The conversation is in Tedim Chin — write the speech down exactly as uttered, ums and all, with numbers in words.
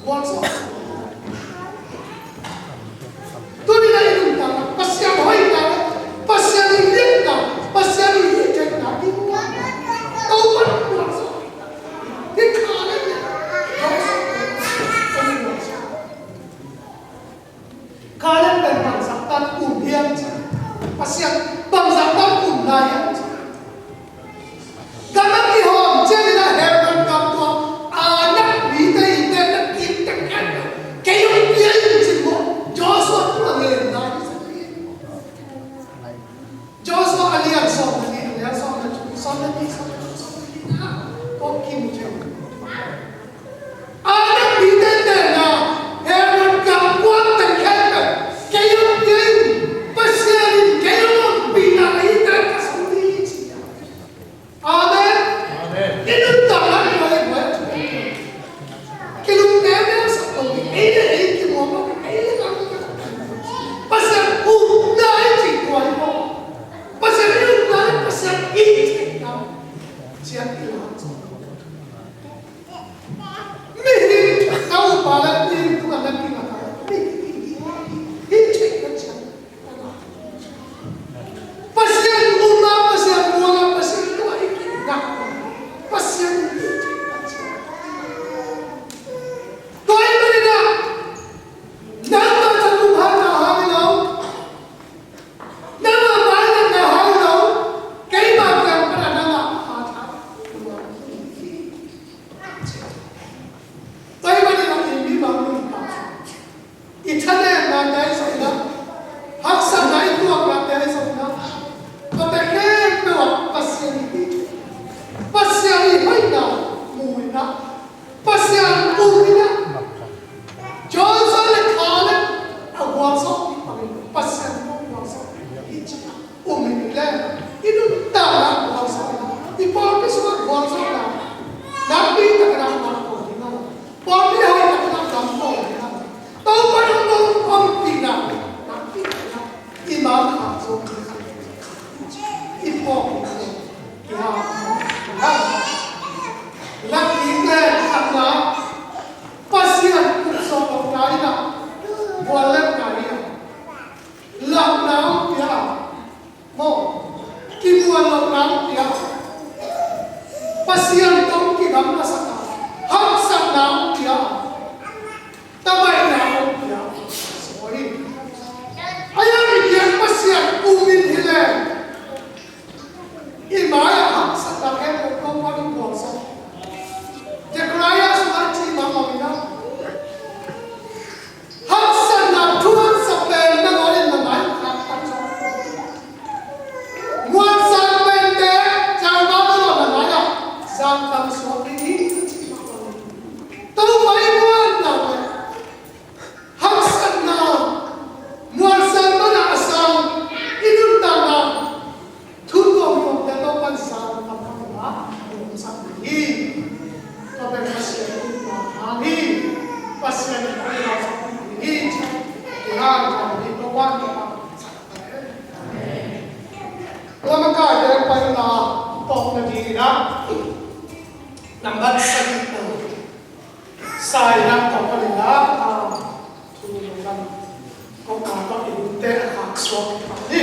Gualzo. Tuni-in i nuntakna, Pasian hoihna, Pasian i liatna, Pasian i hih theihna i muh. Topa in gualzo. Hih Kaleb in gualzo. Kaleb pen bangzah tan um hiam cih, Pasian bangzah tan um lai hiam cih. Gam a kihawm ciangin a Hebron gam tua Anak mite in na kim tek tek, kei hong pia in cih maw, Joshua tungah ngen lai hi. Joshua a lian sawm le nih, a lian sawm le thum, sawm le nih, sawm le thum, sawm le nih na, kong kim thei. Anak mite tenna, Hebron gam kuang teng khempeuh kei hong pia in, Pasian in kei hong ompihna ahih teh ka sung ding hi ci a. Amen. Amen. I nuntakna i buai buai a thu. Kilungnem sak lo ding, ei le ei kimuang lo ding, ei le ei kimuang lo ding. Pasian upna i cih tua hi maw. Pasian i upna, Pasian i cihna. Ciang i la. Mihing a upa le mihing tungah na kingak a, mihing hi, hi, hi, hi, hi, hi, hi. Pasian upna, Pasian muanna, Pasian tungah i kingak, Pasian i cihna. Tua ahih manin ah, nangmah tha tung hal na hal hi lo. Nangmah mailangna hal lo, keima kiang pan a nangmah hatha. Tua ahih manin a i mi bang nuntak, i thanemnate ahi zongin ah, haksatna i tuaknate ahi zongin ah, tuate khempeuh ah Pasian i, Pasian i hoihna mu in ah, Pasian um in ah, Joshua le Caleb a gualzawhpih bangin Pasian in hong gualzawhpih hi ci-in um in leh, i nuntakna gualzawh in ah, i pawlpi sungah gualzawhna nakpi takin ah lam bawl ding a, pawlpi hoih takin ah lam bawl ding a, Topa in hong ompihna nakpi takin ah i mangkha zo ding a, i pawlpi sungah Lak i tek khatna, Pasian kut sawh lohna in ah, guallelhna in ah, lakna hong pia, maw, kimuan lohna hong pia, Pasian tawh kigamla sak a, haksatna hong pia, tamaihna hong pia. Sorry. A hi a, i biak Pasian um in hi leh, i mai-ah haksatna khempeuh Topa in gualzawh. Zechariah sungah ci mahmah in ah, haksatna thuaksa pen nangawn in na mai khaktan zo. Muansa pente, Jehovah nangawn na mai-ah zakdam suak ding hi, ci mahmah in. Topa i muanna leh haksatna, muansa mana a sang i nuntakna, thu tuamtuamte Topa in sang a pang a nuamsak ding hi. Tua pen Pasian in hong hal hi. Pasian in hong hal hi. Ci-in i hanthawn ding Topa in hong hal hi. Tua makaite pai la, pawk nading in ah, nambat sagih tawh. Sai nak tawh panin ah, a, thu lam kong kah tawh i nungte a khak suak pah ni.